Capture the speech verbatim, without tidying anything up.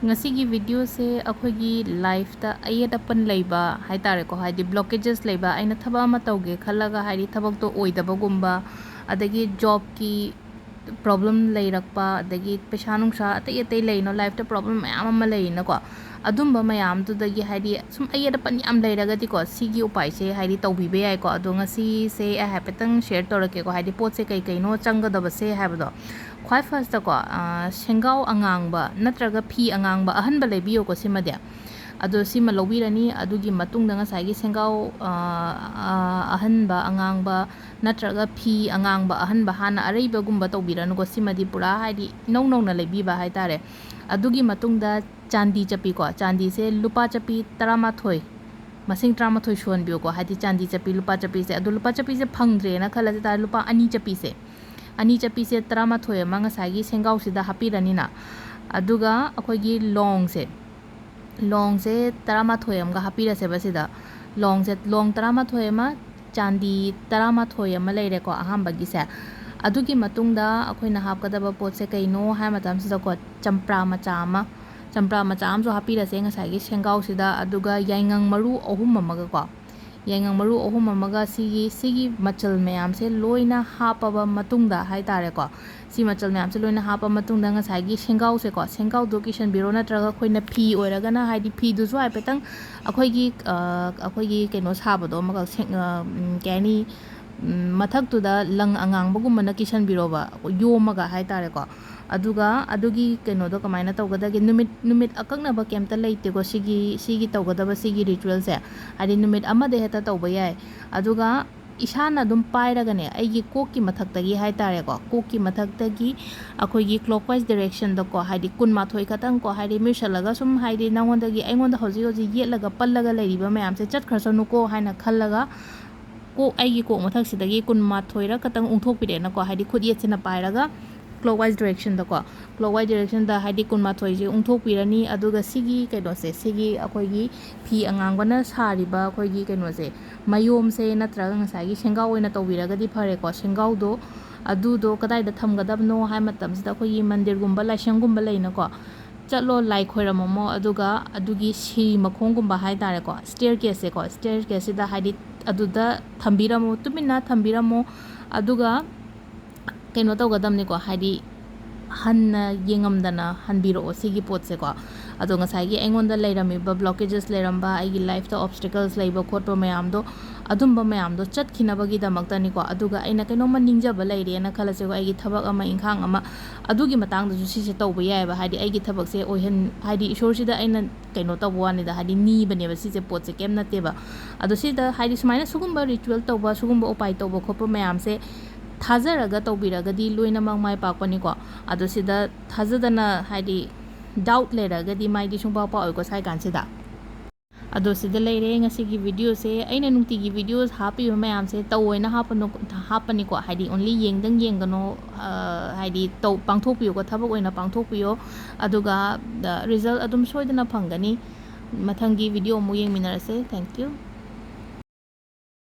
ꯉꯁꯤꯒꯤ ꯚꯤꯗꯤꯑꯣꯁꯦ ꯑꯩꯈꯣꯏꯒꯤ ꯂꯥꯏꯐꯇ ꯑꯌꯦꯠ ꯑꯄꯟ ꯂꯩꯕ ꯍꯥꯏ ꯇꯥꯔꯦꯀꯣ, ꯍꯥꯏꯗꯤ ꯕ꯭ꯂꯣꯀꯦꯖꯦꯁ ꯂꯩꯕ, ꯑꯩꯅ ꯊꯕꯛ ꯑꯃ ꯇꯧꯒꯦ ꯈꯜꯂꯒ ꯍꯥꯏꯗꯤ ꯊꯕꯛꯇꯣ ꯑꯣꯏꯗꯕꯒꯨꯝꯕ, ꯑꯗꯒꯤ ꯖꯣꯕꯀꯤ ꯄ꯭ꯔꯣꯕ꯭ꯂꯦꯝ ꯂꯩꯔꯛꯄ, ꯑꯗꯒꯤ ꯄꯩꯁꯥ ꯅꯨꯡꯁꯥ ꯑꯇꯩ ꯑꯇꯩ ꯂꯩꯅꯣ, ꯂꯥꯏꯐꯇ ꯄ꯭ꯔꯣꯕ꯭ꯂꯦꯝ ꯃꯌꯥꯝ ꯑꯃ ꯂꯩꯅꯀꯣ꯫ ꯑꯗꯨꯝꯕ ꯃꯌꯥꯝꯗꯨꯗꯒꯤ ꯍꯥꯏꯗꯤ ꯁꯨꯝ ꯑꯌꯦꯠ ꯑꯄꯟ ꯌꯥꯝ ꯂꯩꯔꯒꯗꯤꯀꯣ, ꯁꯤꯒꯤ ꯎꯄꯥꯏꯁꯦ ꯍꯥꯏꯗꯤ ꯇꯧꯕꯤꯕ ꯌꯥꯏꯀꯣ꯫ ꯑꯗꯣ ꯉꯁꯤꯁꯦ ꯑꯩ ꯍꯥꯏꯐꯦꯠꯇꯪ ꯁꯤꯌꯔ ꯇꯧꯔꯛꯀꯦꯀꯣ, ꯍꯥꯏꯗꯤ ꯄꯣꯠꯁꯦ ꯀꯩ ꯀꯩꯅꯣ ꯆꯪꯒꯗꯕꯁꯦ ꯍꯥꯏꯕꯗꯣ꯫ ꯈ꯭ꯋꯥꯏ ꯐꯥꯔꯁꯇꯀꯣ, ꯁꯦꯡꯒꯥꯎ ꯑꯉꯥꯡꯕ ꯅꯠꯇ꯭ꯔꯒ ꯐꯤ ꯑꯉꯥꯡꯕ ꯑꯍꯟꯕ ꯂꯩꯕꯤꯌꯣꯀꯣ ꯁꯤꯃꯗꯤ꯫ ꯑꯗꯣ ꯁꯤꯃ ꯂꯧꯕꯤꯔꯅꯤ꯫ ꯑꯗꯨꯒꯤ ꯃꯇꯨꯡꯗ ꯉꯁꯥꯏꯒꯤ ꯁꯦꯡꯒꯥꯎ, ꯑ, ꯑ, ꯑꯍꯟꯕ ꯑꯉꯥꯡꯕ ꯅꯠꯇ꯭ꯔꯒ ꯐꯤ ꯑꯉꯥꯡꯕ ꯑꯍꯟꯕ ꯍꯥꯟꯅ ꯑꯔꯩꯕꯒꯨꯝꯕ ꯇꯧꯕꯤꯔꯅꯨꯀꯣ꯫ ꯁꯤꯃꯗꯤ ꯄꯨꯔꯥ ꯍꯥꯏꯗꯤ ꯏꯅꯧ ꯅꯧꯅ ꯂꯩꯕꯤꯕ ꯍꯥꯏꯇꯥꯔꯦ꯫ ꯑꯗꯨꯒꯤ ꯃꯇꯨꯡꯗ ꯆꯥꯟꯗꯤ ꯆꯠꯄꯤꯀꯣ꯫ ꯆꯥꯟꯗꯤꯁꯦ ꯂꯨꯄꯥ ꯆꯠꯄꯤ ꯇꯔꯥꯃꯥꯊꯣꯏ, ꯃꯁꯤꯡ ꯇꯔꯥꯃꯥꯊꯣꯏ ꯁꯨꯍꯟꯕꯤꯌꯨꯀꯣ꯫ ꯍꯥꯏꯗꯤ ꯆꯥꯟꯗꯤ ꯆꯠꯄꯤ ꯂꯨꯄꯥ ꯆꯠꯄꯤꯁꯦ꯫ ꯑꯗꯣ ꯂꯨꯄꯥ ꯆꯠꯄꯤꯁꯦ ꯐꯪꯗ꯭ꯔꯦꯅ ꯈꯜꯂꯁꯦ ꯇꯥꯔꯦ, ꯂꯨꯄꯥ ꯑꯅꯤ ꯆꯠꯄꯤꯁꯦ꯫ ꯑꯅꯤ ꯆꯠꯄꯤꯁꯦ ꯇꯔꯥꯃꯥꯊꯣꯏ ꯑꯃ ꯉꯁꯥꯏꯒꯤ ꯁꯦꯡꯒꯥꯎꯁꯤꯗ ꯍꯥꯞꯄꯤꯔꯅꯤꯅ꯫ ꯑꯗꯨꯒ ꯑꯩꯈꯣꯏꯒꯤ ꯂꯣꯡꯁꯦ, ꯂꯣꯡꯁꯦ ꯇꯔꯥꯃꯥꯊꯣꯏ ꯑꯃꯒ ꯍꯥꯞꯄꯤꯔꯁꯦꯕ ꯁꯤꯗ꯫ ꯂꯣꯡꯁꯦ, ꯂꯣꯡ ꯇꯔꯥꯃꯥꯊꯣꯏ ꯑꯃ, ꯆꯥꯟꯗꯤ ꯇꯔꯥꯃꯥꯊꯣꯏ ꯑꯃ ꯂꯩꯔꯦꯀꯣ ꯑꯍꯥꯟꯕꯒꯤꯁꯦ꯫ ꯑꯗꯨꯒꯤ ꯃꯇꯨꯡꯗ ꯑꯩꯈꯣꯏꯅ ꯍꯥꯞꯀꯗꯕ ꯄꯣꯠꯁꯦ ꯀꯩꯅꯣ ꯍꯥꯏ ꯃꯇꯝꯁꯤꯗꯀꯣ, ꯆꯝꯄ꯭ꯔꯥ ꯃꯆꯥ ꯑꯃ, ꯆꯝꯄ꯭ꯔꯥ ꯃꯆꯥ ꯑꯃꯁꯨ ꯍꯥꯞꯄꯤꯔꯁꯦ ꯉꯁꯥꯏꯒꯤ ꯁꯦꯡꯒꯥꯎꯁꯤꯗ꯫ ꯑꯗꯨꯒ ꯌꯥꯏꯉꯪ ꯃꯔꯨ ꯑꯍꯨꯝ ꯑꯃꯒꯀꯣ, ꯌꯥꯏꯉꯪ ꯃꯔꯨ ꯑꯍꯨꯝ ꯑꯃꯒ ꯁꯤꯒꯤ, ꯁꯤꯒꯤ ꯃꯆꯜ ꯃꯌꯥꯝꯁꯦ ꯂꯣꯏꯅ ꯍꯥꯞꯄꯕ ꯃꯇꯨꯡꯗ ꯍꯥꯏ ꯇꯥꯔꯦꯀꯣ, ꯁꯤ ꯃꯆꯜ ꯃꯌꯥꯝꯁꯦ ꯂꯣꯏꯅ ꯍꯥꯞꯄ ꯃꯇꯨꯡꯗ ꯉꯁꯥꯏꯒꯤ ꯁꯦꯡꯒꯥꯎꯁꯦꯀꯣ, ꯁꯦꯡꯒꯥꯎꯗꯣ ꯀꯤꯁꯟꯕꯤꯔꯣ, ꯅꯠꯇ꯭ꯔꯒ ꯑꯩꯈꯣꯏꯅ ꯐꯤ ꯑꯣꯏꯔꯒꯅ ꯍꯥꯏꯗꯤ ꯐꯤꯗꯨꯁꯨ ꯍꯥꯏꯐꯦꯠꯇꯪ ꯑꯩꯈꯣꯏꯒꯤ, ꯑ, ꯑꯩꯈꯣꯏꯒꯤ ꯀꯩꯅꯣ ꯁꯥꯕꯗꯣ ꯑꯃꯈꯛ ꯁꯦꯡ-, ꯑ, ꯎꯝ, ꯀꯩ ꯍꯥꯏꯅꯤ, ꯎꯝ, ꯃꯊꯛꯇꯨꯗ ꯂꯪ ꯑꯉꯥꯡꯕꯒꯨꯝꯕꯅ ꯀꯤꯁꯟꯕꯤꯔꯣꯕ, ꯌꯣꯝꯃꯒ ꯍꯥꯏ ꯇꯥꯔꯦꯀꯣ꯫ ꯑꯗꯨꯒ ꯑꯗꯨꯒꯤ ꯀꯩꯅꯣꯗꯣ ꯀꯃꯥꯏꯅ ꯇꯧꯒꯗꯒꯦ? ꯅꯨꯃꯤꯠ, ꯅꯨꯃꯤꯠ ꯑꯀꯛꯅꯕ ꯀꯩꯝꯇ ꯂꯩꯇꯦꯀꯣ ꯁꯤꯒꯤ, ꯁꯤꯒꯤ ꯇꯧꯒꯗꯕ ꯁꯤꯒꯤ ꯔꯤꯆꯨꯋꯦꯜꯁꯦ꯫ ꯍꯥꯏꯗꯤ ꯅꯨꯃꯤꯠ ꯑꯃꯗ ꯍꯦꯛꯇ ꯇꯧꯕ ꯌꯥꯏ꯫ ꯑꯗꯨꯒ ꯏꯁꯥꯅ ꯑꯗꯨꯝ ꯄꯥꯏꯔꯒꯅꯦ, ꯑꯩꯒꯤ ꯀꯣꯛꯀꯤ ꯃꯊꯛꯇꯒꯤ ꯍꯥꯏ ꯇꯥꯔꯦꯀꯣ, ꯀꯣꯛꯀꯤ ꯃꯊꯛꯇꯒꯤ ꯑꯩꯈꯣꯏꯒꯤ clockwise directionꯗꯀꯣ, ꯍꯥꯏꯗꯤ ꯀꯨꯟꯃꯥꯊꯣꯏ ꯈꯛꯇꯪꯀꯣ, ꯍꯥꯏꯗꯤ ꯃꯤꯠꯁꯜꯂꯒ ꯁꯨꯝ, ꯍꯥꯏꯗꯤ ꯅꯉꯣꯟꯗꯒꯤ, ꯑꯩꯉꯣꯟꯗ ꯍꯧꯖꯤꯛ ꯍꯧꯖꯤꯛ ꯌꯦꯠꯂꯒ ꯄꯜꯂꯒ ꯂꯩꯔꯤꯕ ꯃꯌꯥꯝꯁꯦ ꯆꯠꯈ꯭ꯔꯁꯅꯨꯀꯣ ꯍꯥꯏꯅ ꯈꯜꯂꯒ, ꯀꯣꯛ, ꯑꯩꯒꯤ ꯀꯣꯛ ꯃꯊꯛꯁꯤꯗꯒꯤ ꯀꯨꯟꯃꯥꯊꯣꯏꯔ ꯈꯛꯇꯪ ꯎꯪꯊꯣꯛꯄꯤꯔꯛꯑꯦꯅꯀꯣ, ꯍꯥꯏꯗꯤ ꯈꯨꯠ ꯌꯦꯠꯁꯤꯅ ꯄꯥꯏꯔꯒ clockwise directionꯗꯀꯣ, clockwise directionꯗ ꯍꯥꯏꯗꯤ ꯀꯨꯟꯃꯥꯊꯣꯏꯁꯦ ꯎꯪꯊꯣꯛꯄꯤꯔꯅꯤ꯫ ꯑꯗꯨꯒ ꯁꯤꯒꯤ ꯀꯩꯅꯣꯁꯦ, ꯁꯤꯒꯤ ꯑꯩꯈꯣꯏꯒꯤ ꯐꯤ ꯑꯉꯥꯡꯕꯅ ꯁꯥꯔꯤꯕ ꯑꯩꯈꯣꯏꯒꯤ ꯀꯩꯅꯣꯁꯦ, ꯃꯌꯣꯝꯁꯦ ꯅꯠꯇ꯭ꯔꯒ ꯉꯁꯥꯏꯒꯤ ꯁꯦꯡꯒꯥꯎ ꯑꯣꯏꯅ ꯇꯧꯕꯤꯔꯒꯗꯤ ꯐꯔꯦꯀꯣ꯫ ꯁꯦꯡꯒꯥꯎꯗꯣ, ꯑꯗꯨꯗꯣ ꯀꯗꯥꯏꯗ ꯊꯝꯒꯗꯕꯅꯣ ꯍꯥꯏ ꯃꯇꯝꯁꯤꯗ, ꯑꯩꯈꯣꯏꯒꯤ ꯃꯟꯗꯤꯔꯒꯨꯝꯕ, ꯂꯥꯏꯁꯪꯒꯨꯝꯕ ꯂꯩꯅꯀꯣ, ꯆꯠꯂꯣ, ꯂꯥꯏ ꯈꯣꯏꯔꯝꯃꯝꯃꯣ, ꯑꯗꯨꯒ ꯑꯗꯨꯒꯤ ꯁꯤꯔꯤ ꯃꯈꯣꯡꯒꯨꯝꯕ ꯍꯥꯏ ꯇꯥꯔꯦꯀꯣ, ꯁ꯭ꯇꯦꯌꯔ ꯀꯦꯁꯁꯦꯀꯣ, ꯁ꯭ꯇꯦꯌꯔ ꯀꯦꯁꯁꯤꯗ ꯍꯥꯏꯗꯤ ꯑꯗꯨꯗ ꯊꯝꯕꯤꯔꯝꯃꯣ, ꯇꯨꯃꯤꯟꯅ ꯊꯝꯕꯤꯔꯝꯃꯣ꯫ ꯑꯗꯨꯒ ꯀꯩꯅꯣ ꯇꯧꯒꯗꯕꯅꯤꯀꯣ, ꯍꯥꯏꯗꯤ ꯍꯟꯅ ꯌꯦꯡꯉꯝꯗꯅ ꯍꯟꯕꯤꯔꯛꯑꯣ ꯁꯤꯒꯤ ꯄꯣꯠꯁꯦꯀꯣ꯫ ꯑꯗꯣ ꯉꯁꯥꯏꯒꯤ ꯑꯩꯉꯣꯟꯗ ꯂꯩꯔꯝꯃꯤꯕ blockages ꯂꯩꯔꯝꯕ, ꯑꯩꯒꯤ ꯂꯥꯏꯐꯇ obstacles ꯂꯩꯕ ꯈꯣꯠꯄ ꯃꯌꯥꯝꯗꯣ, ꯑꯗꯨꯝꯕ ꯃꯌꯥꯝꯗꯣ ꯆꯠꯈꯤꯅꯕꯒꯤꯗꯃꯛꯇꯅꯤꯀꯣ꯫ ꯑꯗꯨꯒ ꯑꯩꯅ ꯀꯩꯅꯣꯝꯃ ꯅꯤꯡꯖꯕ ꯂꯩꯔꯦꯅ ꯈꯜꯂꯁꯦꯀꯣ, ꯑꯩꯒꯤ ꯊꯕꯛ ꯑꯃ, ꯏꯪꯈꯥꯡ ꯑꯃ, ꯑꯗꯨꯒꯤ ꯃꯇꯥꯡꯗꯁꯨ ꯁꯤꯁꯦ ꯇꯧꯕ ꯌꯥꯏꯑꯕ꯫ ꯍꯥꯏꯗꯤ ꯑꯩꯒꯤ ꯊꯕꯛꯁꯦ ꯑꯣꯏꯍꯟ-, ꯍꯥꯏꯗꯤ ꯏꯁꯣꯔꯁꯤꯗ ꯑꯩꯅ ꯀꯩꯅꯣ ꯇꯧꯕ ꯋꯥꯅꯤꯗ, ꯍꯥꯏꯗꯤ ꯅꯤꯕꯅꯦꯕ ꯁꯤꯁꯦ, ꯄꯣꯠꯁꯦ ꯀꯩꯝ ꯅꯠꯇꯦꯕ꯫ ꯑꯗꯣ ꯁꯤꯗ ꯍꯥꯏꯗꯤ ꯁꯨꯃꯥꯏꯅ ꯁꯤꯒꯨꯝꯕ ritual ꯇꯧꯕ, ꯁꯤꯒꯨꯝꯕ ꯎꯄꯥꯏ ꯇꯧꯕ ꯈꯣꯠꯄ ꯃꯌꯥꯝꯁꯦ ꯊꯥꯖꯔꯒ ꯇꯧꯕꯤꯔꯒꯗꯤ ꯂꯣꯏꯅꯃꯛ ꯃꯥꯏ ꯄꯥꯛꯄꯅꯤꯀꯣ꯫ ꯑꯗꯣ ꯁꯤꯗ ꯊꯥꯖꯗꯅ ꯍꯥꯏꯗꯤ doubt ꯂꯩꯔꯒꯗꯤ ꯃꯥꯏꯗꯤ ꯁꯨꯡꯄꯥꯛ ꯄꯥꯛꯑꯣꯏꯀꯣ ꯁꯥꯏ ꯀꯥꯟꯁꯤꯗ꯫ ꯑꯗꯣ ꯁꯤꯗ ꯂꯩꯔꯦ ꯉꯁꯤꯒꯤ videoꯁꯦ꯫ ꯑꯩꯅ ꯅꯨꯡꯇꯤꯒꯤ videos ꯍꯥꯞꯄꯤꯕ ꯃꯌꯥꯝꯁꯦ ꯇꯧꯑꯣꯏꯅ ꯍꯥꯞꯄꯅꯨ-, ꯍꯥꯞꯄꯅꯤꯀꯣ, ꯍꯥꯏꯗꯤ only ꯌꯦꯡꯗꯪ ꯌꯦꯡꯒꯅꯣ, ꯑ, ꯍꯥꯏꯗꯤ ꯇꯧ-, ꯄꯥꯡꯊꯣꯛꯄꯤꯌꯨꯀꯣ, ꯊꯕꯛ ꯑꯣꯏꯅ ꯄꯥꯡꯊꯣꯛꯄꯤꯌꯣ꯫ ꯑꯗꯨꯒ, ꯑ, result ꯑꯗꯨꯝ ꯁꯣꯏꯗꯅ ꯐꯪꯒꯅꯤ꯫ ꯃꯊꯪꯒꯤ video ꯑꯃꯨꯛ ꯌꯦꯡꯃꯤꯟꯅꯔꯁꯦ꯫ Thank you꯫